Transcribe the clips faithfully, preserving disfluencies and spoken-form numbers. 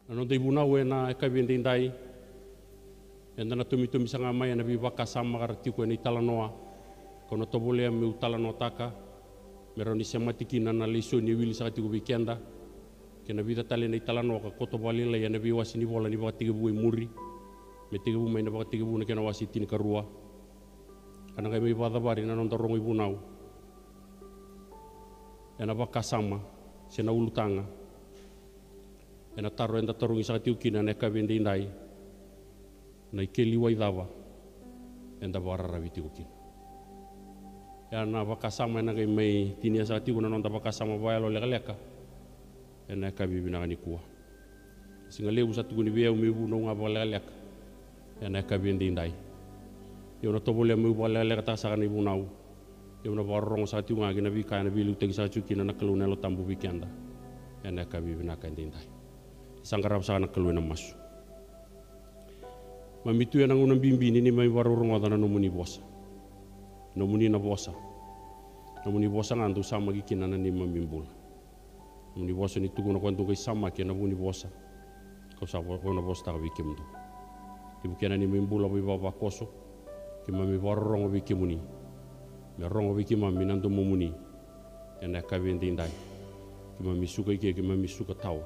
Na noda ivunau ena yakavi edaidai, eda na tomitomi saka mai ena veivakasama ka ra tiko ena italanoa. Kau na tovolea meu talanoataka me rawa ni semati kina na lesoni e wili saka tiko vei keda, kei na vica tale na italanoa ka koto vakalailai ena veiwase ni vola ni Vakatekivu e muri, me tekivu mai na Vakatekivu na kena wase tinikarua. Ka na qai mai vakacavari na noda rogo ivunau ena vakasama se na ulutaga ena taro eda tarogi saka tiko kina ena yakavi edaidai: Na ikeli wai cava eda vakararavi tiko kina? Ia na vakasama ena qai mai tinia saka tiko na noda vakasama vakayalo lekaleka ena yakavi vinaka nikua. Siga levu sa tukuni vei au meu vunau ga vakalekaleka ena yakavi edaidai. Ia au na tovolea meu vakalekalekataka saka na ivunau. Ia au na vakarorogo saka tiko ga ki na veika ena veiliutaki saka tiko kina na Kalou na Yalo Tabu vei keda ena yakavi vinaka edaidai. Sa qarava saka na Kalou ena masu. Mami tu ena gauna bibi ni neimami vakarorogoca na nomuni vosa. Nomuni na vosa. Nomuni vosa ga dou samaki kina na neimami bula. Nomuni vosa ni tukuna ko dou qai samaki ena vu ni vosa kau sa vo-, kau na vosataka vei kemudou. Ni vukea na neimami bula vaivavakoso, keimami vakarorogo vei kemuni. Me rogo vei keimami na domomuni ena yakavi edaidai. Keimami suka i ke, keimami suka tawa.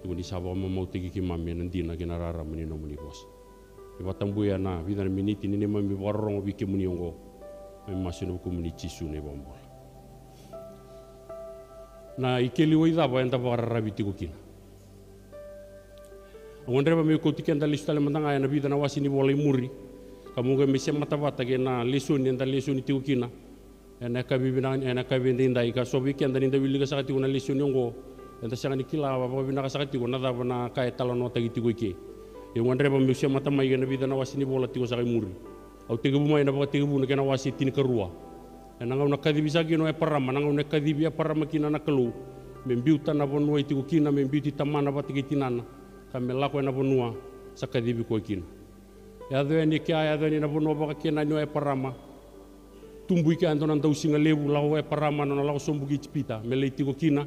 Tukuni sa vakamamautaki keimami ena dina kei na rarama ni nomuni vosa. Ni vakatabuya na vica na miniti ni neimami vakarorogo vei kemuni oqo. Mami masu ena vukumuni Jisu na iVakabula. Na ikeli wai cava eda vakararavi tiko kina? Au gadreva meu kauti keda lesu tale mada ga ena vica na wase ni vola i muri, ka meu qai mai semata vata kei na lesoni eda lesoni tiko kina ena yakavi vinaka, ena yakavi edaidai, ka so vei keda ni da wilika saka tiko na lesoni oqo, eda sega ni kila vakavinaka saka tiko na cava na ka e talanoataki tiko i ke. Ia au gadreva meu semata mai kei na vica na wase ni vola tiko saka i muri. Au tekivu mai na Vakatekivu na kena wase tinikarua. Ena gauna kacivi saka kina o Eparama, na gauna e kacivi Eparama kina na Kalou me biuta na vanua e tiko kina, me biuti tamana vata kei tinana, ka me lako ena vanua sa kacivi koya kina. E yaco yani e kea, e yaco yani na vanua vakaKenani o Eparama. Tubu i kea e dua na dausiga levu, lako o Eparama na nona lako sobu ki Ijipita me lai tiko kina.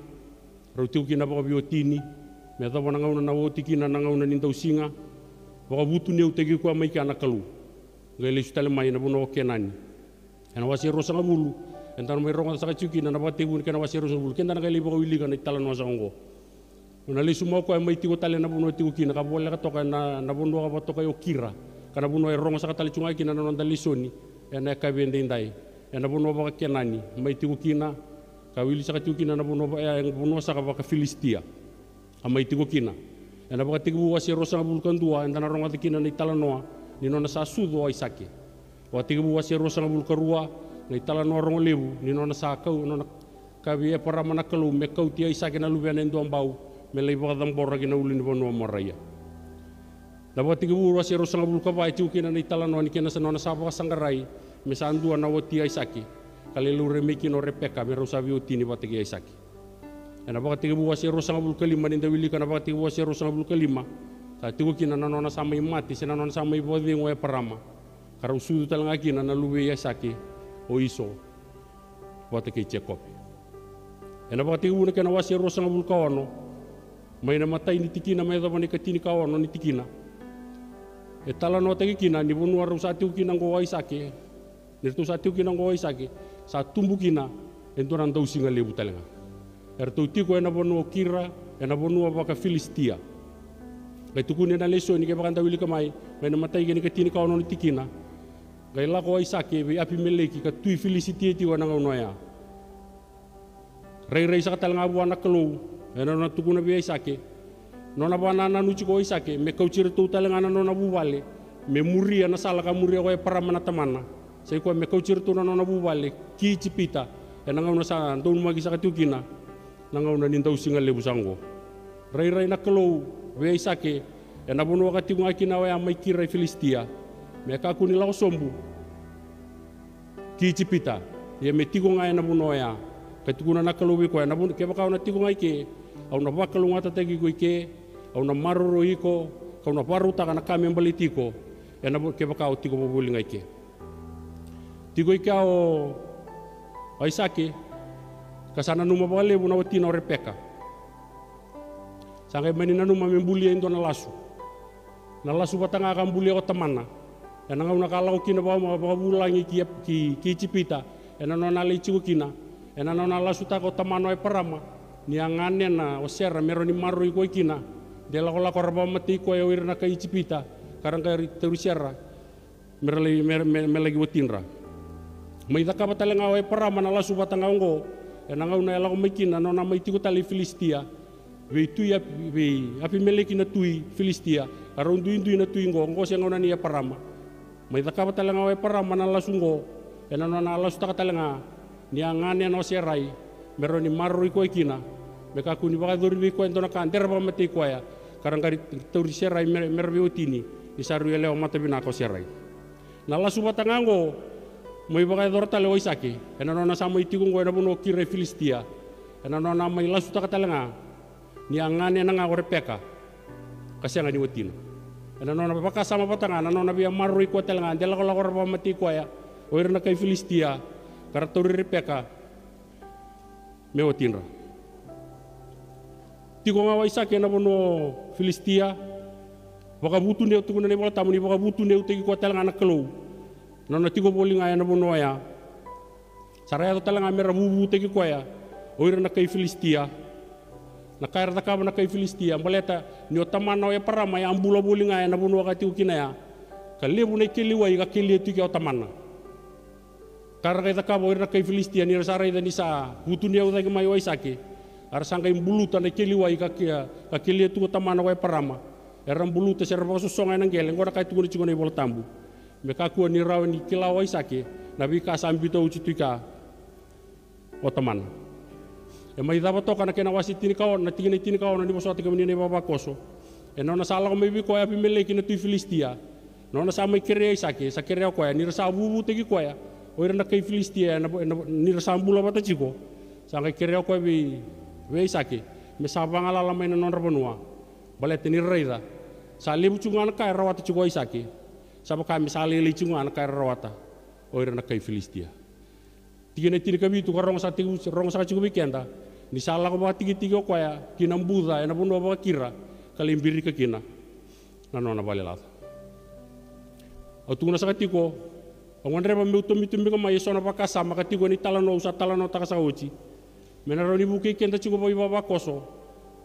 Rau tiko kina vakaveiwatini me yacova na gauna na oti kina na gauna ni dausiga. Vakavutuniyau taki koya mai kea na Kalou. Qai lesu tale mai na vanua o Kenani. Ena wase e ruasagavulu eda na mai rogoca saka tiko kina na Vakatekivu na kena wase e ruasagavulu, keda na qai lai vakawilika na italanoa saka oqo. Na lesu mai o koya mai tiko tale na vanua e tiko kina, ka voleka toka ena, na vanua ka vakatokai o Kira, ka na vanua e rogo saka tale tu ga kina na noda lesoni ena yakavi edaidai. Ena vanua vakaKenani mai tiko kina, ka wili saka tiko kina na vanua va-, e, vanua saka vakaFilisitia. A mai tiko kina. Ena Vakatekivu wase e ruasagavulu ka dua eda na rogoca kina na italanoa ni nona sa sucu o Aisake. Vakatekivu wase e ruasagavulu ka rua, na italanoa rogo levu ni nona sa kau, nona kacivi Eparama na Kalou me kauti Aisake na luvena e dua bau me lai vakacabora ki na ulunivanua o Moraia. Na Vakatekivu wase e ruasagavulu ka va e tiko kina na italanoa ni kena sa nona sa vakasaqarai me sa dua na wati Aisake, ka lai laurai mai kina o Repeka me rau sa veiwatini vata kei Aisake. Ena Vakatekivu wase e ruasagavulu ka lima, ni da wilika na Vakatekivu wase e ruasagavulu ka lima, sa tiko kina na nona sa mai mate se na nona sa mai vakacegu o Eparama, ka rau sucu tale ga kina na luve i Aisake, o Iso, vata kei Jekope. Ena Vakatekivu na kena wase e ruasagavulu ka ono, mai na imatai ni tikina me yacova na ikatinikaono ni tikina, e talanoataki kina ni vanua rau sa tiko kina oqo o Aisake, ni ratou sa tiko kina oqo o Aisake, sa tubu kina e dua na dausiga levu tale ga. Eratou tiko ena vanua o Kira, ena vanua vakaFilisitia. Qai tukuni ena lesoni, kevaka da wilika mai, mai na imatai kei na ikatinikaono ni tikina, qai lako o Aisake vei Apimeleki ka tui Filisitia tiko ena gauna oya. Rairai saka tale ga vua na Kalou ena nona tukuna vei Aisake, nona vakanananu tiko o Aisake me kauti iratou tale ga na nona vuvale me muria na sala ka muria ko Eparama na tamana. Sa i koya me kauti iratou na nona vuvale ki Ijipita, ena gauna sa donumaki saka tiko kina na gauna ni dausiga levu saka oqo. Rairai na Kalou vei Aisake ena vanua ka tiko ga kina oya mai Kira e Filisitia, me kakua ni lako sobu ki Ijipita, ia me tiko ga ena vanua oya. Ka tukuna na Kalou vei koya, na vanua, kevaka o na tiko ga i ke, au na vakalougatataki iko i ke, au na maroroi iko, kau na vakarautaka na ka me baleti iko ena vanua, kevaka o tiko vakavoli ga i ke. Tiko i kea o Aisake, ka sa nanuma vakalevu na watina o Repeka. Sa qai mani nanuma me bulia e dua na lasu. Na lasu vata ga ka bulia ko tamana ena gauna ka lako kina vaka, vakavulagi ki, ki, ki Ijipita, ena nona lai tiko kina, ena nona lasutaka ko tamana o Eparama ni a ganena o Sera me rawa ni maroroi koya kina. De lakolako ra vakamatei koya o ira na kai Ijipita, ka ra qai tauri Sera me ra lai, me, me, me laki watidra. Mai cakava tale ga o Eparama na lasu vata ga oqo ena gauna e lako mai kina na nona mai tiko tale i Filisitia, vei tui Api-, vei Apimeleki na tui Filisitia, ka rau duidui na tui oqo. Oqo se gauna nei Eparama. Mai cakava tale ga o Eparama na lasu oqo ena nona lasutaka tale ga ni a ganena o Serai me rawa ni maroroi koya kina, me kakua ni vakayacori vei koya e dua na ka de ra vakamatei koya, ka ra qai tauri Serai me, me ra veiwatini, ni sa rui yalewa mata vinaka o Serai. Na lasu vata ga oqo mai vakayacora tale o Aisake ena nona sa mai tiko oqo ena vanua o Kira e Filisitia, ena nona mai lasutaka tale ga ni a ganena ga ko Repeka ka sega ni watina. Ena nona vakasama vata ga na nona via maroroi koya tale ga, de lakolako ra vakamatei koya o ira na kai Filisitia, ka ra tauri Repeka me watidra. Tiko ga o Aisake ena vanua o Filisitia, vakavutuneu, tukuna na iVola Tabu ni vakavutuneutaki koya tale ga na Kalou na nona tiko voli ga ena vanua oya. Sa ra yaco tale ga me ra vuvutaki koya o ira na kai Filisitia. Na ka era cakava na kai Filisitia, baleta ni o tamana o Eparama e a bula voli ga ena vanua ka tiko kina ya, ka levu na ikeli wai ka kelia tu i kea o tamana. Ka ra qai cakava o ira na kai Filisitia, ni ra sa raica ni sa vutuniyau cake mai o Aisake, a ra sa qai buluta na ikeli wai ka ke-, ka kelia tu ko tamana ko Eparama. Era buluta se ra vakasosoga ena qele, oqo na ka e tukuna tiko na iVola Tabu, me kakua ni rawa ni kila o Aisake na veika sa biuta oti tu i kea o tamana. E mai Cava toka na kena wase tinikaono, na tikina e tinikaono ni vosota kemuni na ivavakoso. Ena nona sa lako mai vei koya o Apimeleki na tui Filisitia, na nona sa mai kerea Aisake, sa kerea o koya ni ra sa vuvutaki koya o ira na kai Filisitia, ena, ena, ni ra sa bula vata tiko. Sa qai kerea o koya vei, vei Aisake me sa vagalala mai na nodra vanua, baleta ni ra raica sa levu tiko ga na ka e rawata tiko o Aisake, sa vaka me sa lailai tiko ga na ka era rawata o ira na kai Filisitia. Tikina e tinikavitu ka rogo saka tiko, rogo saka tiko vei keda, ni sa lako vakatikitiki o koya ki na buca ena vanua vaka-Kira, ka lai birika kina na nona valelaca. Au tukuna saka tiko, au gadreva meu tobitobiga mai eso na vakasama ka tiko ena italanoa au sa talanoataka saka oti, me na rawa ni vukei keda tiko vakaivavakoso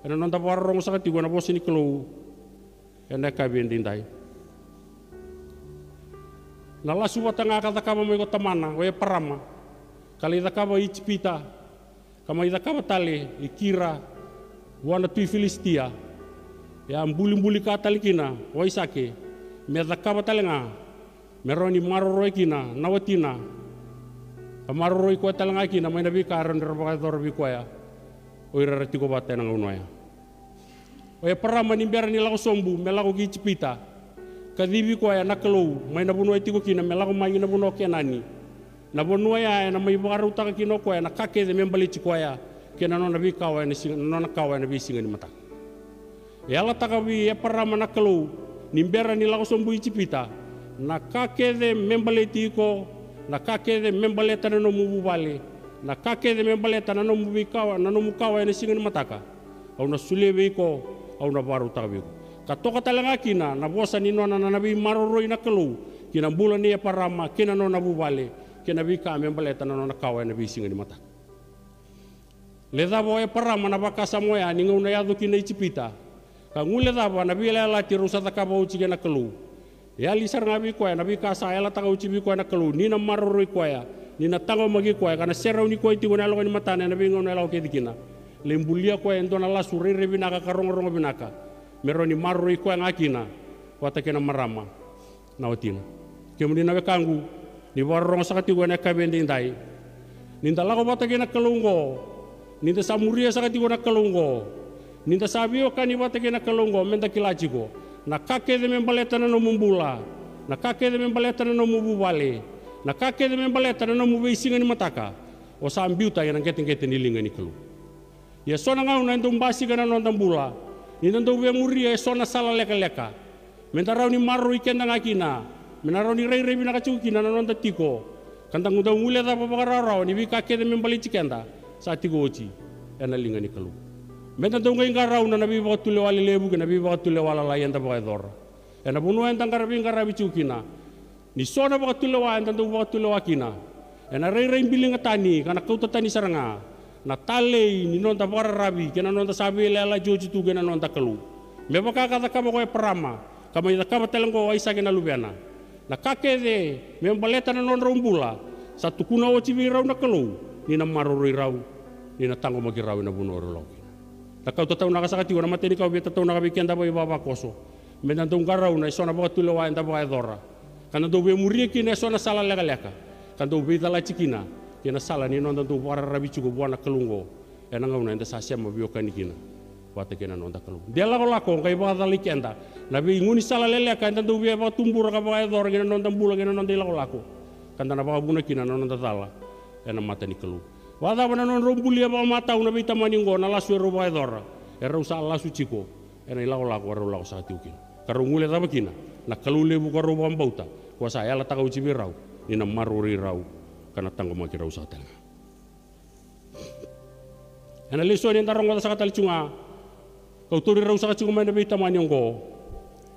ena noda vakarorogo saka tiko ena vosa ni Kalou ena yakavi edaidai. Na lasu vata ga ka cakava mai ko tamana o Eparama, ka lai cakava i Ijipita, ka mai cakava tale i Kira vua na tui Filisitia, e a bulibuli ka tale kina o Aisake me cakava tale ga me rawa ni maroroi kina na watina, ka maroroi koya tale ga kina mai na veika e rawa ni ra vakayacora vei koya o ira era tiko vata ena gauna oya. O Eparama ni bera ni lako sobu me lako ki Ijipita, kacivi koya na Kalou mai na vanua e tiko kina me lako mai ki na vanua o Kenani. Na vanua ya ena mai vakarautaka kina o koya na ka kece me baleti koya kei na nona veikawa ena siga, na nona kawa ena veisiga ni mataka. E yalataka vei Eparama na Kalou ni bera ni lako sobu i Ijipita, na ka kece me baleti iko, na ka kece me baleta na nomu vuvale, na ka kece me baleta na nomu veikawa, na nomu kawa ena siga ni mataka, au na solia vei iko, au na vakarautaka vei iko. Ka toka tale ga kina na vosa ni nona na, na veimaroroi na Kalou ki na bula nei Eparama kei na nona vuvale, kei na veika me baleta na nona kawa ena veisiga ni mataka. Lecava o Eparama na vakasama oya ni gauna yaco kina i Ijipita, ka guilecava na veiyalayalati rau sa cakava oti kei na Kalou. E yali sara ga vei koya na veika sa yalataka oti vei koya na Kalou, ni na maroroi koya, ni na taqomaki koya, ka na serauni koya tiko ena yaloka ni matana ena veigauna e lako kece kina. Lai bulia koya e dua na lasu rairai vinaka ka rogorogo vinaka, me rawa ni maroroi koya ga kina vata kei na marama na watina. Kemuni na wekaqu, ni vakarorogo saka tiko ena yakavi edaidai, ni da lako vata kei na Kalou oqo, ni da sa muria saka tiko na Kalou oqo, ni da sa veiwekani vata kei na Kalou oqo, me da kila tiko na ka kece me baleta na nomu bula, na ka kece me baleta na nomu vuvale, na ka kece me baleta na nomu veisiga ni mataka, o sa biuta ena qeteqete ni liga ni Kalou. Ia so na gauna e dau basika na noda bula ni da dau via muria eso na sala lekaleka me da rawa ni maroroi keda ga kina, me na rawa ni rairai vinaka tiko kina na noda tiko, ka da dau guilecava vakarawarawa ni veika kece me baleti keda sa tiko oti ena liga ni Kalou. Meda dau qai qarauna na veivakatulewa lelevu kei na veivakatulewa lalai eda vakayacora ena vanua eda qara veiqaravi tiko kina. Ni so na vakatulewa eda dau vakatulewa kina, ena rairai biliga tani ka na kauta tani sara ga na talei ni noda vakararavi kei na noda sa veiyalayalati oti tu kei na noda Kalou. Me vaka ka cakava ko Eparama ka mai cakava tale oqo o Aisake na luvena. Na ka kece me baleta na nodrau bula, sa tukuna oti vei rau na Kalou ni na maroroi rau, ni na taqomaki rau ena vanua rau lako kina. Na kau tataunaka saka tiko na matai ni kau via tataunaka vei keda vakaivavakoso, meda dau qarauna eso na vakatulewa eda vakayacora ka da dau via muria kina eso na sala lekaleka ka dau veicalati kina kei na sala ni noda dau vakararavi tiko vua na Kalou oqo. Ena gauna eda sa sema veiwekani kina vata kei na noda Kalou, de lakolako qai vakacalai keda na veigaunisala leleka eda dau via vakatubura ka vakayacora kei na noda bula kei na noda ilakolako, ka da na vakavuna kina na noda cala ena mata ni Kalou. Vakacava na nodrau bulia vakamatau na veitamani oqo na lasu erau vakayacora? Erau sa lasu tiko ena ilakolako erau lako saka tiko kina, ka rau guilecava kina na Kalou levu ka rau vakabauta, ko sa yalataka oti vei rau ni na maroroi rau ka na taqomaki rau saka tale ga. Ena lesoni eda rogoca saka tale tiko ga, kau tauri rau saka tiko mai na veitamani oqo.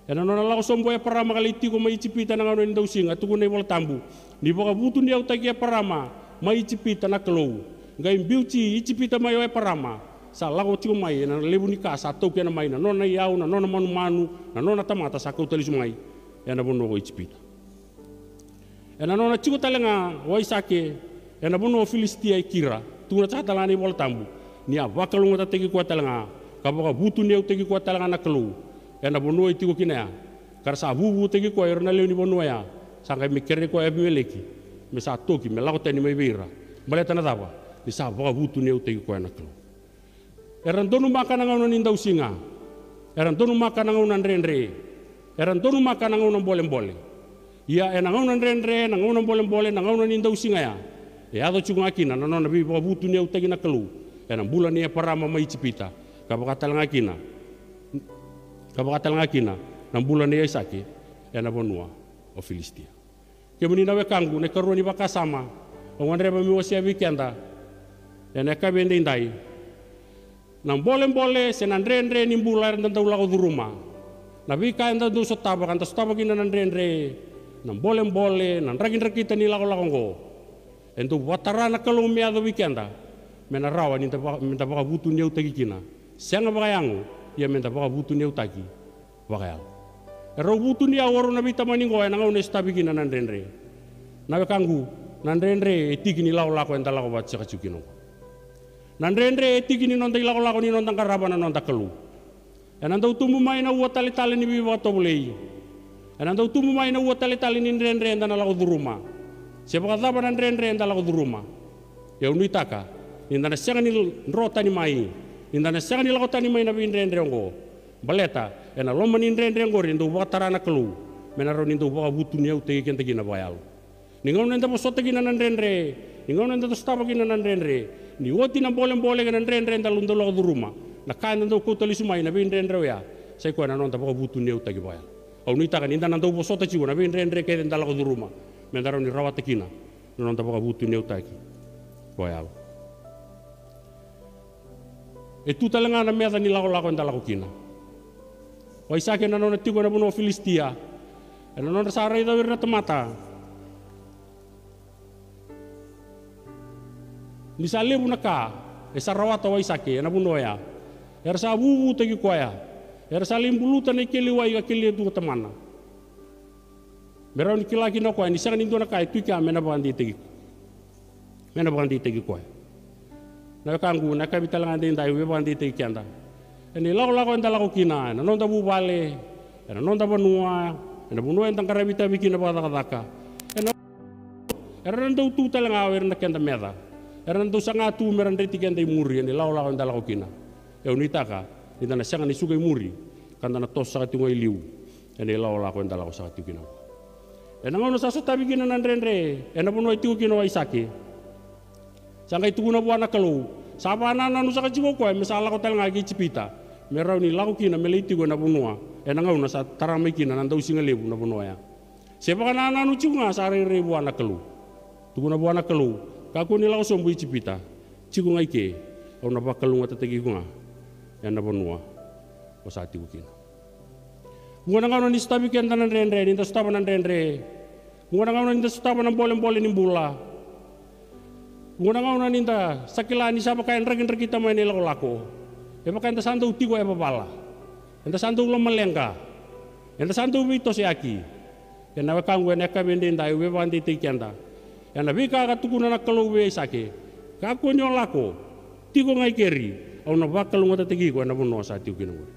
Ena nona lako sobu o Eparama ka lai tiko mai Ijipita ena gauna ni dausiga, tukuna na iVola Tabu ni vakavutuniyautaki Eparama mai Ijipita na Kalou. Qai biuti Ijipita mai o Eparama, sa lako tiko mai ena levu ni ka sa taukena mai na nona iyau, na nona manumanu, na nona tamata sa kauta lesu mai ena vanua ko Ijipita. Ena nona tiko tale ga o Aisake ena vanua o Filisitia e Kira, tukuna saka tale ga na iVola Tabu ni a vakalougatataki koya tale ga ka vakavutuniyautaki koya tale ga na Kalou ena vanua e tiko kina ya. Ka ra sa vuvutaki koya o ira na lewe ni vanua ya, sa qai mai kerei koya o Evimeleki me sa toki me lako tani mai vei ira. Baleta na cava? Ni sa vakavutuniyautaki koya na Kalou. Era donumaka na gauna ni dausiga. Era donumaka na gauna dredre. Era donumaka na gauna bolebole. Ia ena gauna dredre, na gauna bolebole, na gauna ni dausiga ya, e yaco tiko ga kina na nona veivakavutuniyautaki na Kalou ena bula nei Eparama mai Ijipita, ka vaka tale ga kina, ka vaka tale ga kina na bula nei Aisake ena vanua o Filisitia. Kemuni na wekaqu, na ikarua ni vakasama au gadreva meu wasea vei keda ena yakavi edaidai. Na bolebole se na dredre ni bula eda dau lako curuma. Na veika eda dau sotava ka da sotava kina na dredre, na bolebole, na drakidrakita ni lakolako oqo, e dau vakatara na Kalou me yaco vei keda me na rawa ni da vaka, me da vakavutuniyautaki kina. Sega vakayago, ia me da vakavutuniyautaki vakayalo. Erau vutuniyau o rau na veitamani oqo ena gauna e sotavi kina na dredre. Na wekaqu, na dredre e tiki ni lakolako eda lako vata saka tiko kina oqo. Na dredre e tiki ni noda ilakolako ni noda qarava na noda Kalou. Ena dau tubu mai na ua taletale ni veivakatovolei. Ena dau tubu mai na ua taletale ni dredre eda na lako curuma. Se vakacava na dredre eda lako curuma, au nuitaka ni da na sega ni dro tani mai, ni da na sega ni lako tani mai na veidredre oqo. Baleta ena loma ni dredre oqori e dau vakatara na Kalou me na rawa ni dau vakavutuniyautaki keda kina vakayalo. Ni gauna eda vosota kina na dredre, ni gauna eda sotava kina na dredre, ni oti na bolebole kei na dredre eda dau lako curuma, na ka eda dau kauta lesu mai na veidredre oya, sa i koya na noda vakavutuniyautaki vakayalo. Au nuitaka ni da na dau vosota tiko na veidredre kece eda lako curuma me da rawa ni rawata kina na noda vakavutuniyautaki vakayalo. E tu tale ga na meca ni lakolako eda lako kina. O Aisake ena nona tiko ena vanua o Filisitia, ena nodra sa raica o ira na tamata ni sa levu na ka e sa rawata o Aisake ena vanua oya. Era sa vuvutaki koya. Era sa lai buluta na ikeli wai ka kelia tu ko tamana. Me rawa ni kila kina o koya ni sega ni dua na ka e tu i kea me na vakadeitaki, me na vakadeitaki koya. Na wekaqu, na yakavi tale ga edaidai au via vakadeitaki keda ena ilakolako eda lako kina, ena noda vuvale, ena noda vanua, ena vanua eda qaravi itavi kina vakacakacaka. Ena, era na dau tu tale ga o ira na keda meca. Era na dau saga tu me ra dreti keda i muri ena ilakolako eda lako kina. Au nuitaka ni da na sega ni suka i muri ka da na toso saka tiko ga i liu ena ilakolako eda lako saka tiko kina oqo. Ena gauna sa sotavi kina na dredre ena vanua e tiko kina o Aisake, sa qai tukuna vua na Kalou, sa vakanananu saka tiko o koya me sa lako tale ga ki Ijipita me rawa ni lako kina me lai tiko ena vanua ena gauna sa tara mai kina na dausiga levu na vanua oya. Se vakanananu tiko ga sa rairai vua na Kalou. Tukuna vua na Kalou, kakua ni lako sobu i Ijipita, tiko ga i ke, au na vakalougatataki iko ga ena vanua o sa tiko kina. Vuqa na gauna ni sotavi keda na dredre, ni da sotava na dredre. Vuqa na gauna ni da sotava na bolebole ni bula. Vuqa na gauna ni da sa kila ni sa vaka e drakidrakita mai na ilakolako. E vaka eda sa dau tiko e vavala. Eda sa dau lomaleqa. Eda sa dau veitosoyaki. Kei na wekaqu, ena yakavi edaidai au via vakadeitaki keda ena veika ka tukuna na Kalou vei Aisake. Kakua ni o lako, tiko ga i keri, au na vakalougatataki iko ena vanua o sa tiko kina oqori.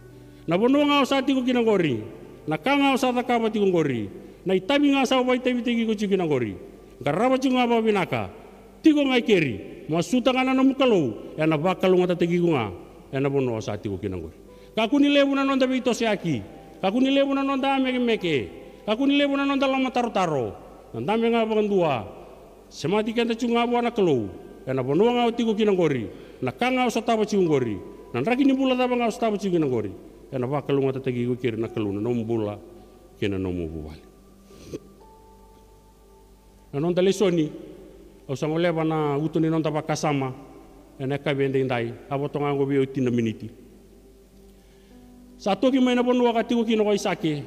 Na vanua ga o sa tiko kina oqori, na ka ga o sa cakava tiko oqori, na itavi ga sa vakaitavitaki iko tiko kina oqori, qarava tiko ga vakavinaka. Tiko ga i keri, masuta ga na nomu Kalou, ena vakalougatataki iko ga ena vanua o sa tiko kina oqori. Kakua ni levu na noda veitosoyaki. Kakua ni levu na noda amekemeke. Kakua ni levu na noda lomatarotaro. Na dabe ga vakadua. Semati keda tiko ga vua na Kalou ena vanua ga o tiko kina oqori, na ka ga o sotava tiko oqori, na draki ni bula cava ga o sotava tiko kina oqori, ena vakalougatataki iko i keri na Kalou, na nomu bula kei na nomu vuvale. Na noda lesoni, au sa goleva na uto ni noda vakasama ena yakavi edaidai, a vo toka ga oqo vei au tini na miniti. Sa toki mai na vanua ka tiko kina ko Aisake,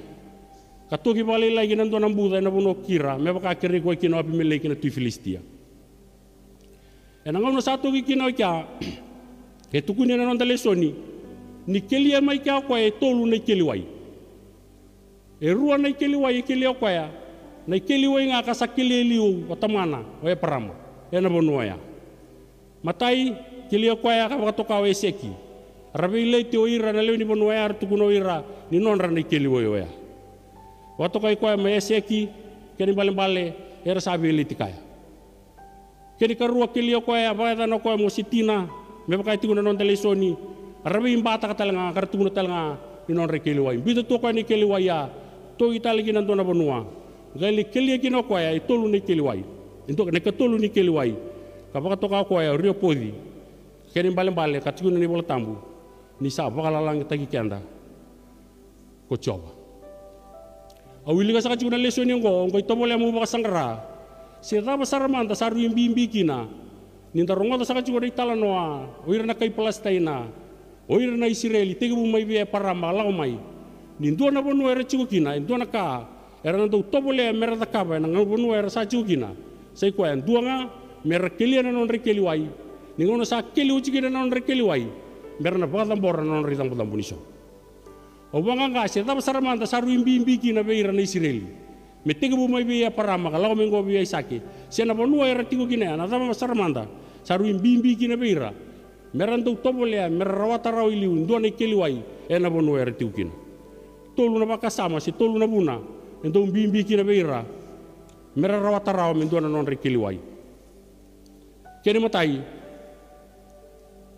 ka toki vakalailai ki na dua na buca ena vanua o Kira, me vaka kerei koya kina o Apimeleki na tui Filisitia. Ena gauna sa toki kina o kea, e tukuni ena noda lesoni ni kelia mai kea o koya e tolu na ikeli wai. E rua na ikeli wai e kelia o koya, na ikeli wai ga ka sa kelia e liu o tamana o Eparama ena vanua oya. Matai, kelia o koya ka vakatoka o Eseki. Ra veileti o ira na lewe ni vanua oya, ra tukuna o ira ni nodra na ikeli wai oya. Vakatokai koya mai Eseki, kena ibalebale era sa veileti kaya. Kena ikarua, kelia o koya, vakayacana o koya mo se tina, me vaka e tiko na noda lesoni. Ra veibataka tale ga ka ra tukuna tale ga ni nodra ikeli wai. Biuta tu o koya na ikeli wai ya, toki tale ki na dua na vanua. Qai lai kelia kina o koya e tolu na ikeli wai. E dua, na ikatolu ni ikeli wai. Ka vakatoka o koya o Riopoci. Kena ibalebale ka tukuna na iVola Tabu ni sa vakalalataki keda ko Jiova. Au wilika saka tiko na lesoni oqo, oqo itovolea meu vakasaqara. Se cava sara mada sa rui bibi kina ni da rogoca saka tiko na italanoa o ira na kai Palesitaina, o ira na Isireli, tekivu mai vei Eparama ka lako mai. Ni dua na vanua era tiko kina, e dua na ka era na dau tovolea me ra cakava ena vanua era sa tiko kina, sa i koya e dua ga me ra kelia na nodra ikeli wai. Ni gauna sa keli oti kina na nodra ikeli wai, me ra na vakacabora na nodra icabocabo ni so. Au vaqaqa se cava sara mada sa rui bibi kina vei ira na Isireli, me tekivu mai vei Eparama ka lako mai oqo vei Aisake, se na vanua era tiko kina ya, na cava sara mada sa rui bibi kina vei ira me ra dau tovolea me ra rawata rawa i liu e dua na ikeli wai ena vanua era tiko kina. Tolu na vakasama se tolu na vuna e dau bibi kina vei ira me ra rawata rawa me dua na nodra ikeli wai. Kena imatai,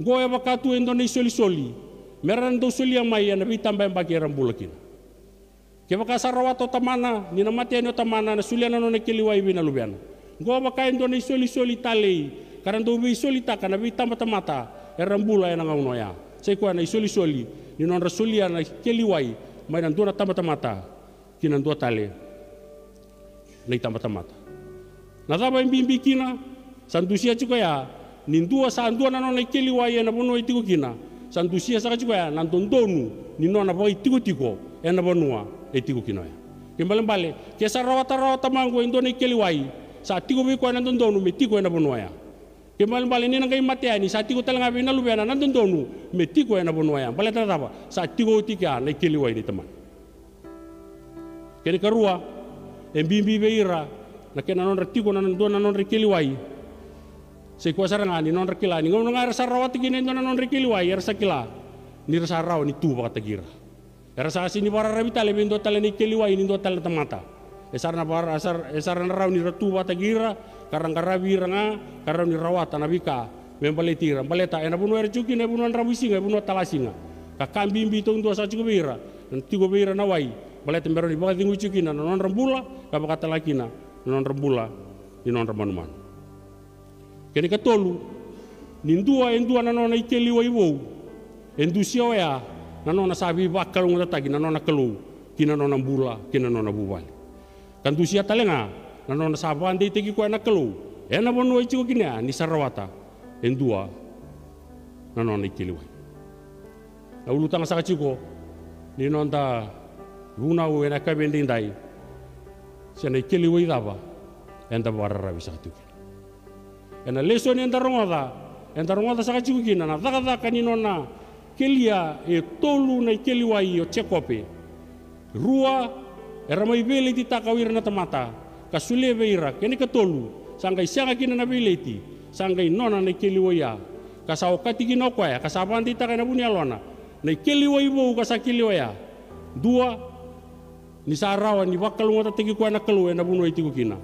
oqo e vaka tu e dua na isolisoli me ra na dau solia mai ena veitabayabaki era bula kina. Kevaka sa rawata o tamana, ni na mate yani o tamana, na solia na nona ikeli wai vei na luvena. Oqo vaka e dua na isolisoli talei ka ra dau veisolitaka na veitabatamata era bula ena gauna oya. Sa i koya na isolisoli ni nodra solia na ikeli wai mai na dua na tabatamata ki na dua tale na itabatamata. Na cava e bibi kina? Sa dusia tiko ya ni dua sa dua na nona ikeli wai ena vanua e tiko kina. Sa dusia saka tiko ya na dodonu ni nona vakaitikotiko ena vanua e tiko kina oya. Kena ibalebale, ke sa rawata rawa o tamaqu e dua na ikeli wai, sa tiko vei koya na dodonu me tiko ena vanua oya. Kena ibalebale ni na qai mate yani, sa tiko tale ga vei na luvena na dodonu me tiko ena vanua oya. Baleta na cava? Sa tiko oti kea na ikeli wai nei tamana. Kena ikarua, e bibi vei ira na kena nodra tiko na dua na nodra ikeli wai. Sa i koya sara ga ni nodra kila ni gauna ga era sa rawata kina e dua na nodra ikeli wai, era sa kila ni ra sa rawa ni tu vakataki ira. Era sa sega ni vakararavi tale vei dua tale na ikeli wai ni dua tale na tamata. E sa ra na vakara-, e sa ra, e sa ra na rawa ni ra tu vakataki ira, ka ra qaravi ira ga, ka rawa ni rawata na veika me baleti ira. Baleta ena vanua era tiko kina e vanua dravuisiga, e vanua talasiga. Ka ka bibi taudua sa tiko vei ira, na tiko vei ira na wai. Baleta me rawa ni vakacegui tiko kina na nodra bula, ka vaka tale ga kina na nodra bula ni nodra manumanu. Kena ikatolu, ni dua e dua na nona ikeli wai vou, e dusia oya na nona sa veivakalougatataki na nona Kalou ki na nona bula, ki na nona vuvale. Ka dusia tale ga na nona sa vakadeitaki koya na Kalou ena vanua e tiko kina ya ni sa rawata e dua na nona ikeli wai. Na ulutaga saka tiko ni noda vunau ena yakavi edaidai, se na ikeli wai cava eda vakararavi saka tiko kina. Ena lesoni eda rogoca, eda rogoca saka tiko kina na cakacaka ni nona kelia e tolu na ikeli wai o Jekope. Rua era mai veiletitaka o ira na tamata ka solia vei ira, kena ikatolu sa qai sega kina na veileti, sa qai nona na ikeli wai ya. Ka sa okati kina o koya ka sa vakadeitaka ena vu ni yalona na ikeli wai vou ka sa kelia oya. Dua, ni sa rawa ni vakalougatataki koya na Kalou ena vanua e tiko kina.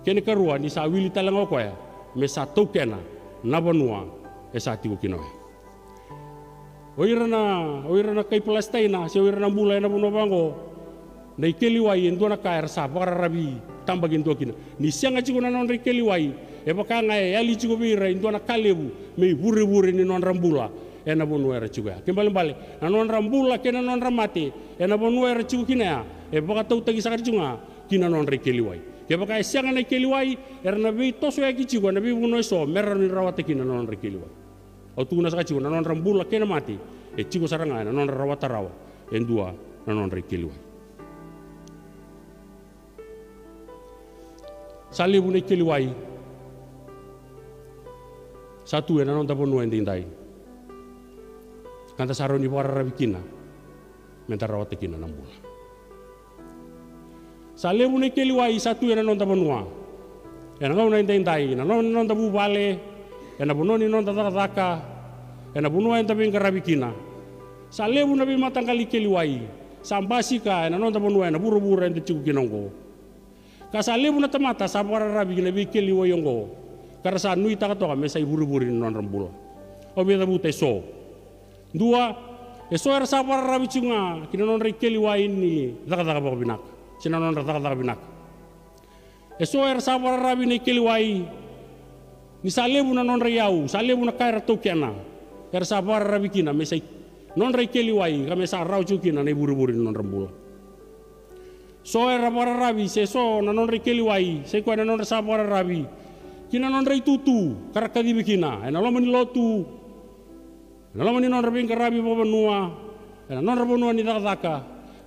Kena ikarua, ni sa wili tale ga o koya me sa taukena na vanua e sa tiko kina oya. O ira na, o ira na kai Palesitaina se o ira na bula ena vanua vaqo, na ikeli wai e dua na ka era sa vakararavi tabaki dua kina. Ni sega tiko na nodra ikeli wai, e vaka ga e yali tiko vei ira e dua na ka levu me ivurevure ni nodra bula ena vanua era tiko ya. Kena ibalebale, na nodra bula kei na nodra mate ena vanua era tiko kina ya e vakatautaki saka tiko ga ki na nodra ikeli wai. Kevaka e sega na ikeli wai, era na veitosoyaki tiko ena veivanua eso me rawa ni rawata kina na nodra ikeli wai. Au tukuna saka tiko, na nodra bula kei na mate e tiko sara ga ena nodra rawata rawa e dua na nodra ikeli wai. Sa levu na ikeli wai sa tu ena noda vanua edaidai, ka da sa rawa ni vakararavi kina me da rawata kina na bula. Sa levu na ikeli wai sa tu ena noda vanua ena gauna edaidai, na no-, noda vuvale, ena vanua ni noda cakacaka, ena vanua eda veiqaravi kina. Sa levu na veimataqali ikeli wai sa basika ena noda vanua ena vuravura eda tiko kina oqo. Ka sa levu na tamata sa vakararavi ki na veikeli wai oqo, ka ra sa nuitaka toka me sa ivurevure ni nodra bula. Au via cavuta eso. Dua, eso era sa vakararavi tiko ga ki na nodra ikeli wai ni cakacaka vakavinaka, se na nodra cakacaka vinaka. Eso era sa vakararavi na ikeli wai ni sa levu na nodra iyau, sa levu na ka era taukena, era sa vakararavi kina me sa i-, nodra ikeli wai ka me sa rawa tiko kina na ivurevure ni nodra bula. So era vakararavi, se so na nodra ikeli wai, sa i koya na nodra sa vakararavi ki na nodra itutu ka ra kacivi kina ena loma ni lotu, ena loma ni nodra veiqaravi vakavanua, ena nodra vanua ni cakacaka,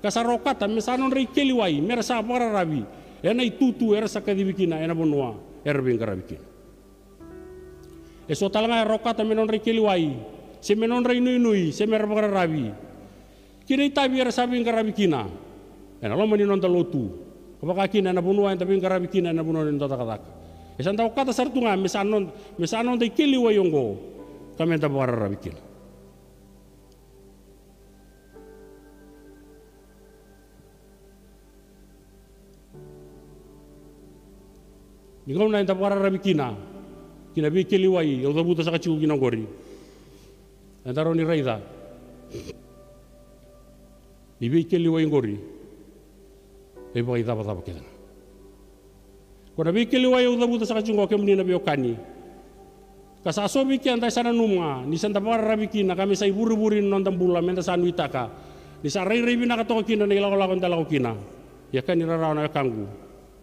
ka sa ra okata me sa nodra ikeli wai me ra sa vakararavi ena itutu era sa kacivi kina ena vanua era veiqaravi kina. Eso tale ga era okata me nodra ikeli wai, se me nodra inuinui, se me ra vakararavi ki na itavi era sa veiqaravi kina ena loma ni noda lotu, ka vaka kina ena vanua eda veiqaravi kina, ena vanua ni noda cakacaka. E sa da okata sara tu ga me sa noda, me sa noda ikeli wai oqo ka me da vakararavi kina. Ni gauna eda vakararavi kina ki na veikeli wai au cavuta saka tiko kina oqori, eda rawa ni raica ni veikeli wai oqori e vakaicavacava kece ga. Ko na veikeli wai au cavuta saka tiko oqo, kemuni na veiwekani, ka sa so vei keda e sa nanuma ni sa da vakararavi kina ka me sa ivurevure ni noda bula, me da sa nuitaka ni sa rairai vinaka toka kina na ilakolako eda lako kina. Ia ka ni rarawa na wekaqu,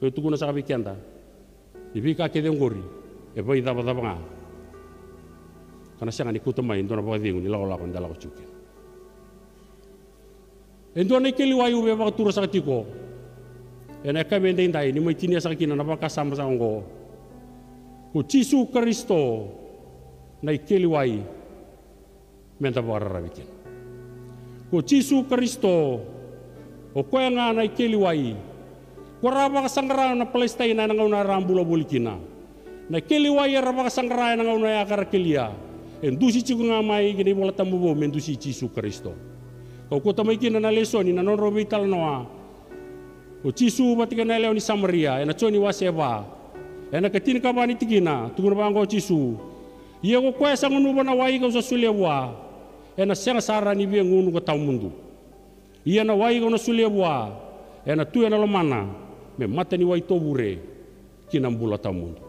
au tukuna saka vei keda ni veika kece oqori e vakaicavacava ga, ka na sega ni kauta mai e dua na vakacegu ni lakolako eda lako tiko kina. E dua na ikeli wai au via vakatura saka tiko ena yakavi edaidai, ni mai tinia saka kina na vakasama saka oqo. Ko Jisu Karisito na ikeli wai me da vakararavi kina. Ko Jisu Karisito, o koya ga na ikeli wai ko ra vakasaqara na Palesitaina ena gauna era a bula voli kina. Na ikeli wai era vakasaqara ena gauna oya ka ra kelia e dusi tiko ga mai ki na iVolatabu Vou me dusi Jisu Karisito. Kau kauta mai kina na lesoni na nodrau veitalanoa o Jisu vata kei na yalewa ni Samaria ena Joni wase va. Ena ikatinikava ni tikina, tukuna vaqo o Jisu: Ia ko koya sa gunuva na wai kau sa solia vua, ena sega sara ni via gunu ka tawa mudu. Ia na wai kau na solia vua ena tu ena lomana me mata ni wai tovure ki na bula tawa mudu.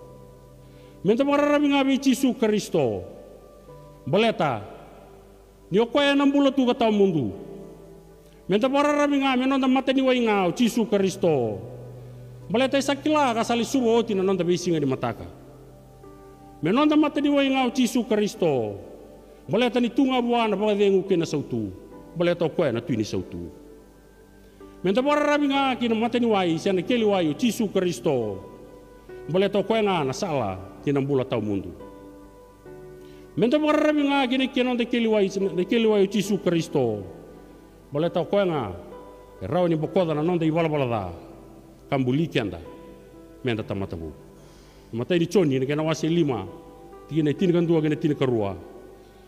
Me da vakararavi ga vei Jisu Karisito, baleta ni o koya ena bula tu ka tawa mudu. Me da vakararavi ga me noda mata ni wai ga o Jisu Karisito, baleta e sa kila ka sa lesuva oti na noda veisiga ni mataka. Me noda mata ni wai ga o Jisu Karisito, Baleta ni tu ga vua na vakacegu kei na sautu. Baleta o koya na Tui ni sautu. Meda vakararavi ga ki na mataniwai se na keliwai o Jisu Karisito. Baleta o koya ga na sala ki na bula tawamudu. Meda vakararavi ga ki na kena noda keliwai, na keliwai o Jisu Karisito. Baleta o koya ga e rawa ni bokoca na noda ivalavala ca ka buli keda meda tamata vou. Na imatai ni Joni na kena wase e lima, tikina e tinikadua kei na tinikarua.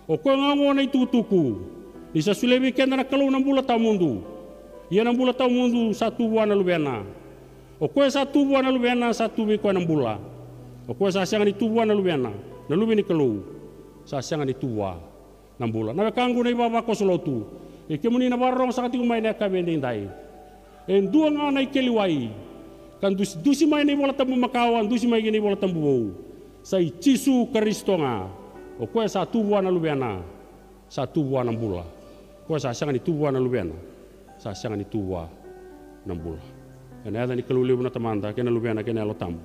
O koya ga oqo na itukutuku, ni sa solia vei keda na Kalou na bula tawamudu. Ia na bula tawamudu sa tu vua na Luvena. O koya sa tu vua na Luvena sa tu vei koya na bula. O koya sa sega ni tu vua na Luvena, na Luve ni Kalou, sa sega ni tu vua na bula. Na wekaqu na ivavakoso lotu, kei kemuni na vakarorogo saka tiko mai na yakavi edaidai. E dua ga na ikeliwai ka dusidusi mai na iVola Tabu Makawa, dusi mai ki na iVola Tabu Vou. Sa i Jisu Karisito ga. O koya sa tu vua na Luvena, sa tu vua na bula. O koya sa sega ni tu vua na Luvena, sa sega ni tu vua na bula. Ena yaca ni Kalou levu na Tamada kei na Luvena kei na Yalo Tabu,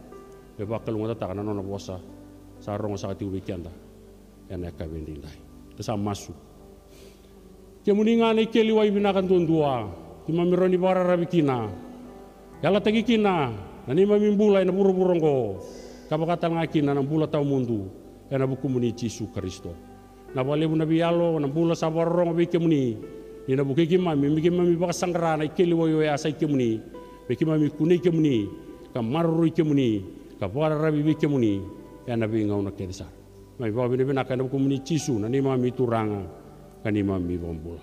me vakalougatataka na nona vosa sa rogo saka tiko vei keda ena yakavi edaidai. Da sa masu. Kemuni ga na ikeliwai vinaka duadua, keimami rawa ni vakararavi kina. Yalataki kina na neimami bula ena vuravura oqo, ka vaka tale ga kina na bula tawamudu ena vukumuni Jisu Karisito. Na vakalevu na veiyalo, na bula sa vakarorogo vei kemuni, ni na vukei keimami me keimami vakasaqara na ikeliwai oya sa i kemuni, me keimami kunei kemuni ka maroroi kemuni ka vakararavi vei kemuni ena veigauna kece sara. Mai vakavinavinaka ena vukumuni Jisu na neimami Turaga ka neimami Vakabula.